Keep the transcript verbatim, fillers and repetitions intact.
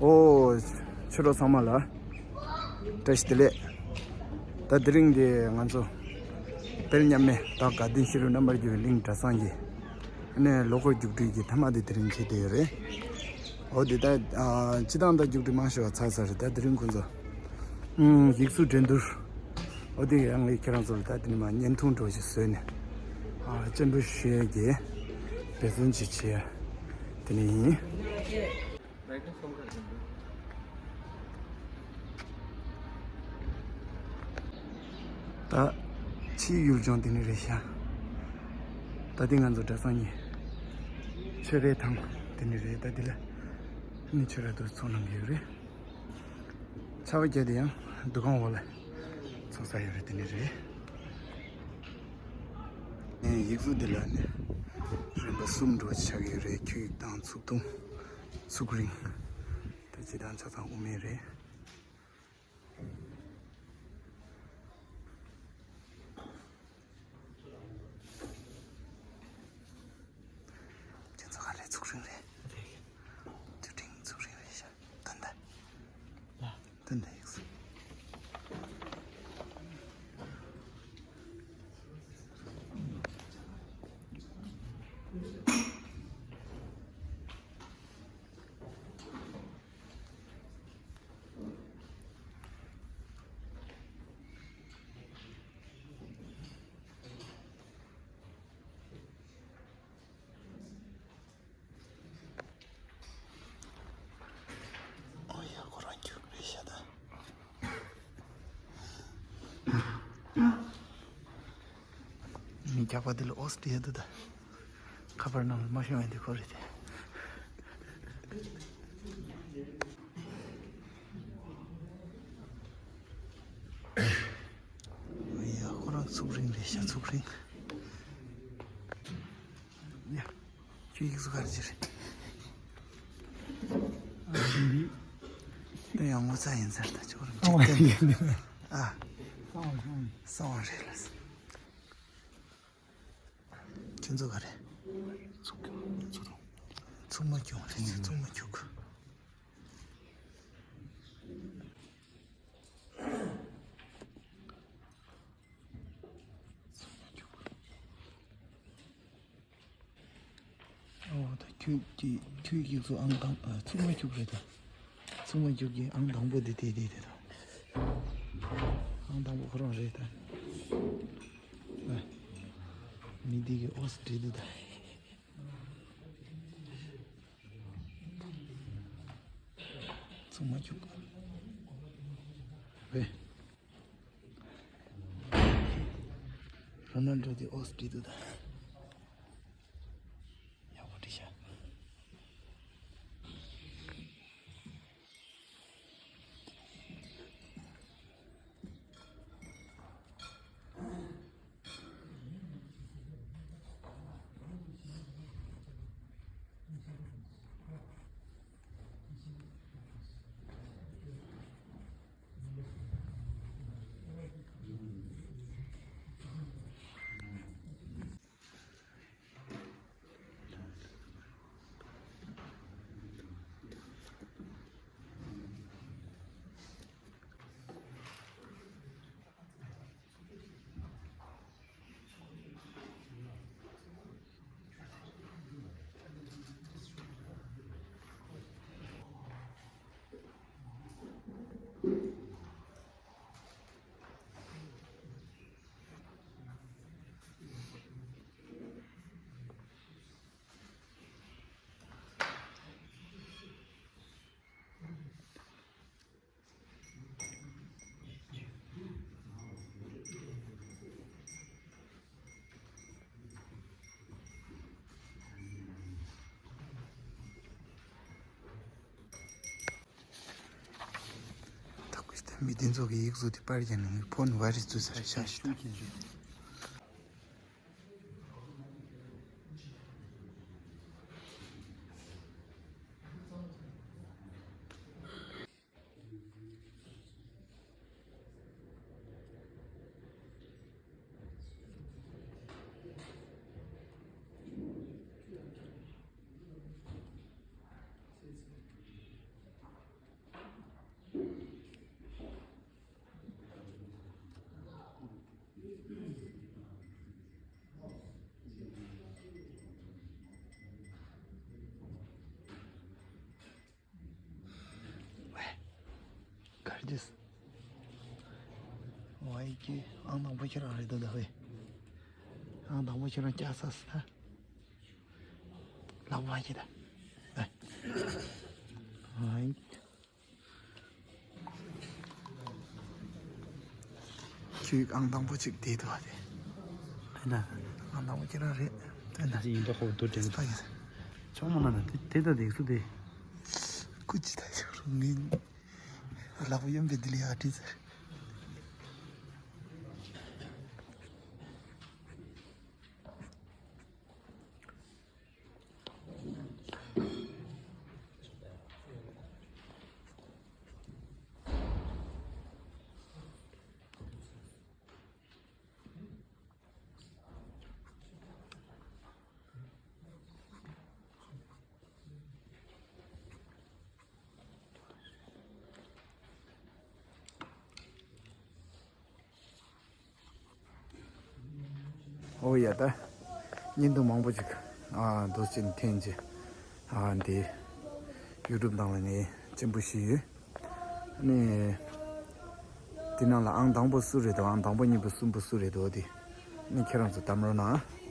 ཨོ། ཆོས་གྲོགས་ཚང་མ་ལ་བཀྲ་ཤིས་བདེ་ལེགས། ད་དེ་རིང་འདི་ང་ཚོ་དཔལ་མཉམ་མེད་ད་དགའ་ལྡན་ཤེས་རབ་རྣམ་པར་རྒྱལ་བའི་གླིང་གྲྭ་ཚང་གི་ཨ་ནི་ལོ་འཁོར་རྒྱུགས་སྤྲོད་ཀྱི་མཐའ་མ་དེ་དེ་རིང་བྱེད་བསྡད་ཡོད་རེད། ཨོ་དེ་ད་ཨ་སྤྱི་བཏང་ད་རྒྱུགས་སྤྲོད་མང་ཤོས་ཚར་ཚར་རེད། ད་དེ་རིང་ཁོང་ཚོ་ཨུམ་ཡིག་གཟུགས་འགྲན་བསྡུར། ཨོ་དེ་ཡང་ངས་ཁྱེད་རང་ཚོ་ལ་ད་དེ་ནས་མ་བརྙན་ཐུང་འདྲ་བོ་ཞིག་བཟོས་ནས་ཨ་སྤྱན་འབུལ་ཞུ་ཡས་ཀྱི་འབད་བརྩོན་ཅིག་བྱེད་ཡ་དེ་ནས་ཡིན། ད་ཕྱིའི་ཡུལ་ལྗོངས་དེ་ནས་རེད་ཤག་ད་ལྟའི་ང་ཚོ་གྲྭ་ཚང་གི་ཆོས་རའི་ཐང་དེ་ནས་རེད། ད་འདི་ལ་ནི་ཆོས་ར་དུ་ཚོགས་གནང་གི་ཡོད་རེད། ཆར་པ་བརྒྱབ་དེ་ཡང་འདུ་ཁང་འོག་ལ་ཚོགས་ས་ཡོད་རེད། དེ་ནས་རེད། ཡིག་གཟུགས་འདི་ལ་ནི་རིམ་པ་གསུམ་འགྲོ་ཆགས་ཀྱི་ཡོད་རེད། འཁྱུད་ཡིག་དང་ཚུགས་ཐུང་། ཚུགས་རིང་། ད་སྤྱི་བཏང་ཆ་ཚང་དབུ་མེད་རེད། ཁྱེད་ཚོ་ག་རེ་ཚུགས་རིང་རེད། ཚུགས་རིང་ཚུགས་རིང་རེད་ཤག་དོན་དག་དོན་དག་ཡིག་གཟུགས། ཨོ་ཡ་ཁོ་རང་རྒྱུགས་རེད་ཤག་ད། མི་རྒྱག་པ་འདི་ལ་ཨོ་སི་ཊི་ཡ་འདུག་ད། ཁ་པར་ནང་ལ་མ་ཤོང་ཡ་འདི་ཁོ་རེད་དེ། ཡ་ཁོ་རང་ཚུགས་རིང་རེད་ཤག་ཚུགས་རིང་། ཡ། ཁྱོད་ཡིག་གཟུགས་ག་རེ་བྱེད་རེད། ཨ་འདི། དེ་ཡང་ངོ་ཚ་ཡིན་ཟེར་ད་ཅོག་རིམ་གཅིག་སྟེ། ཨ། གསང་བ་རེད་ལ། ཁྱོད་ཚོ་ག་རེ། ཚུགས་ཀྱང་ཚུགས་དང་། ཚུགས་མ་ཁྱུག་རེད་ཚུགས་མ་ཁྱུག་ཨོ་ད་ཁྱོད་ཀྱི་ཁྱོད་ཀྱི་ཚོ་ཨང་དང་ཨ་ཚུགས་མ་ཁྱུག་རེད་ད། ཚུགས་མ་ཁྱུག་གི་ཨང་དང་པོ་འདི་དེ་དེ་དེ་ད། ཨང་དང་པོ་ཁོ་རང་རེད་ད། ཨ། མི་འདི་གི་ཨོ་སི་འདྲེ་འདི་ད། ཚུགས་མ་ཁྱུག་ཨེ། རོ་ནལ་ཌོ་དེ་ཨོ་སི་འདྲེ་འདུག་ད། ཡག་པོ་འདྲ་ཤག་ཐུགས་ཀྱི་མི་དེ་ཚོ་གི་ཡིག་གཟུགས་དེ་པར་རྒྱག་ནས་ཕོན་བ་རི་བཙུགས་ཚར་ཤག་ཤག་ཇིས། ཝའི་ཀི་ཨང་དང་པོ་ཁྱེད་རང་རེད་འདུག་ད་ཝེ། ཨང་དང་པོ་ཁྱེད་རང་བསྐྱལ་ཚར་སོང་ད། ལག་པ་ཁྱེད་ད། ཝའི། ཁྱོད་ཨང་དང་པོ་གཅིག་བསྡད་འདུག་བ་དེ། ཨེ་ན། ཨང་དང་པོ་ཁྱེད་རང་རེད། ཨེ་ན། ཅི་ཡིན་པ་ཁོ་འདུག་དྲན་པ་ཡིན། ཆོག་མ་ན་ན་དེ་དེ་ད་དེ་སུ་དེ། སྐུ་ཅི་ད་ཞིག་རུང་ངིན། ལག་པ་གཡོན་པའི་དེ་ལ་ཡར་བྲིས་ཚར། ཨོ་ཡ་ད། བརྙན་ཐུང་མང་པོ་ཅིག་ཨ་འདུག་ཅིག་འཐེན་ཅིག་ཨ་འདི་ཡུ་ཊུབ་ནང་ལ་ངས་སྤྱན་འབུལ་ཞུས་ཡོད། ཨ་ནི། འདི་ནང་ལ་ཨང་དང་པོ་སུ་རེད་འདུག་ཨང་དང་པོ་གཉིས་པ་གསུམ་པ་སུ་རེད་འདུག་འདི། ཨ་ནི་ཁྱེད་རང་ཚོ་གདམ་རོགས་གནང་།